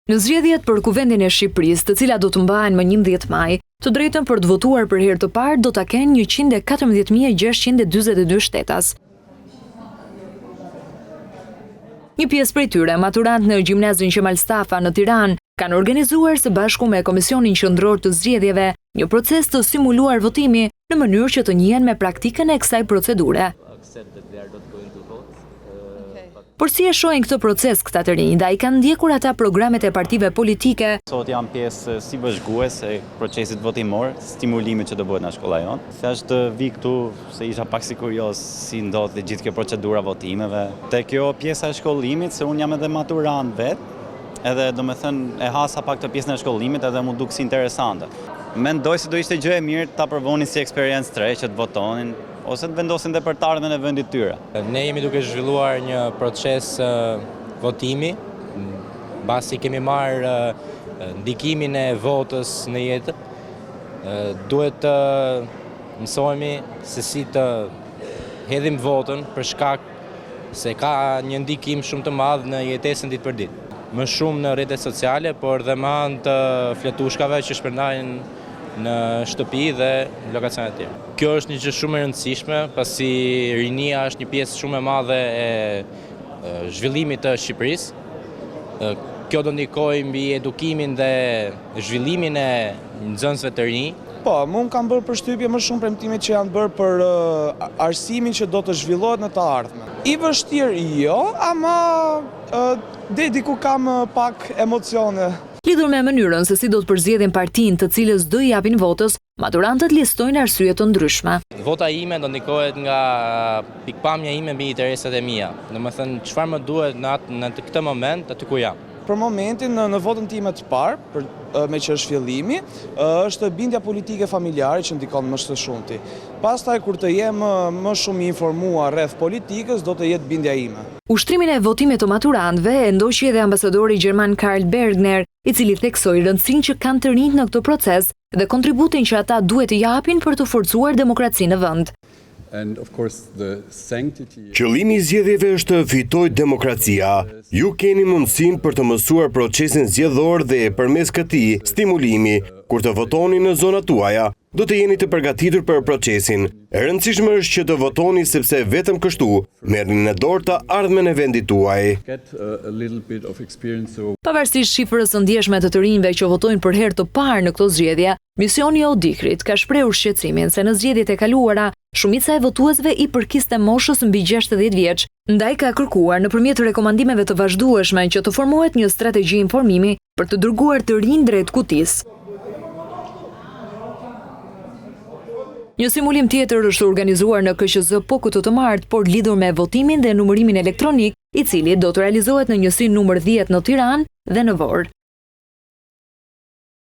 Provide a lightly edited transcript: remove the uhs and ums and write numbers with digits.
Në zgjedhjet për Kuvendin e Shqipërisë, të cilat do të mbahen më 11 maj, të drejtën për të votuar për herë të parë do ta kenë 114.642 shtetas. Një pjesë prej tyre, maturantë në gjimnazin Qemal Stafa në Tiranë, kanë organizuar së bashku me Komisionin Qendror të Zgjedhjeve një proces të simuluar votimi në mënyrë që të njihen me praktikën e kësaj procedure. Por si e shohin këtë proces këta të rinj dhe a i kanë ndjekur ata programet e partive politike? Sot jam pjesë si vëzhgues e procesit votimor, stimulimit që do bëhet nga shkolla jonë. Thashë të vij këtu se isha pak si kurioz si ndodh e gjithë kjo procedura votimeve. Te kjo pjesa e shkollimit, se unë jam edhe maturant vetë, edhe domethënë e hasa pak të pjesën e shkollimit edhe m'u duk si interesante. Mendoj se do ishte gjë e mirë ta provonin si eksperiencë të re që të votonin, ose të vendosin dhe për të ardhmen e vendit tyre. Ne jemi duke zhvilluar një proces votimi, mbasi kemi marrë ndikimin e votës në jetë, duhet të mësohemi se si të hedhim votën për shkak se ka një ndikim shumë të madh në jetesën ditë për ditë. Më shumë në rrjetet sociale, por dhe me anë të fletushkave që shpërndajnë në shtëpi dhe në lokacione të tjera. Kjo është një gjë shumë e rëndësishme, pasi rinia është një pjesë shumë e madhe e zhvillimit të Shqipërisë. Kjo do ndikojë mbi edukimin dhe zhvillimin e nxënësve të rinj. Po, mu më kanë bërë përshtypje më shumë premtimet që janë bërë për arsimin që do të zhvillohet në të ardhmen. I vështirë jo, ama deri diku kam pak emocione. Lidhur me mënyrën se si do të përzgjedhin partinë të cilës do i japin votës, maturantët listojnë arsye të ndryshme. Vota ime do ndikohet nga pikëpamja ime mbi interesat e mia, domethënë çfarë më duhet në atë në këtë moment aty ku jam. Për momentin në votën time të parë, për meqë është fillimi, është bindja politike familjare që ndikon më së shumti. Pastaj kur të jem më shumë i informuar rreth politikës, do të jetë bindja ime. Ushtrimin e votimit të maturantëve e ndoqi edhe ambasadori gjerman Karl Bergner, i cili theksoi rëndësinë që kanë të rinjtë në këtë proces dhe kontributin që ata duhet të japin për të forcuar demokracinë në vend. Qëllimi i zgjedhjeve është të fitojë demokracia. Ju keni mundësinë për të mësuar procesin zgjedhor dhe përmes këtij stimulimi, kur të votoni në zonat tuaja, do të jeni të përgatitur për procesin. E rëndësishme është që të votoni sepse vetëm kështu merrni në dorë të ardhmen e vendit tuaj. Pavarësisht shifrës së ndjeshme të të rinjve që votojnë për herë të parë në këto zgjedhje, misioni i ODIHR-it ka shprehur shqetësimin se në zgjedhjet e kaluara, shumica e votuesve i përkiste moshës mbi 60 vjeç, ndaj ka kërkuar nëpërmjet rekomandimeve të vazhdueshme që të formohet një strategji informimi për të dërguar të rinj drejt kutisë. Një simulim tjetër është organizuar në KQZ po këtë të martë, por lidhur me votimin dhe numërimin elektronik, i cili do të realizohet në njësinë numër 10 në Tiranë dhe në Vorë.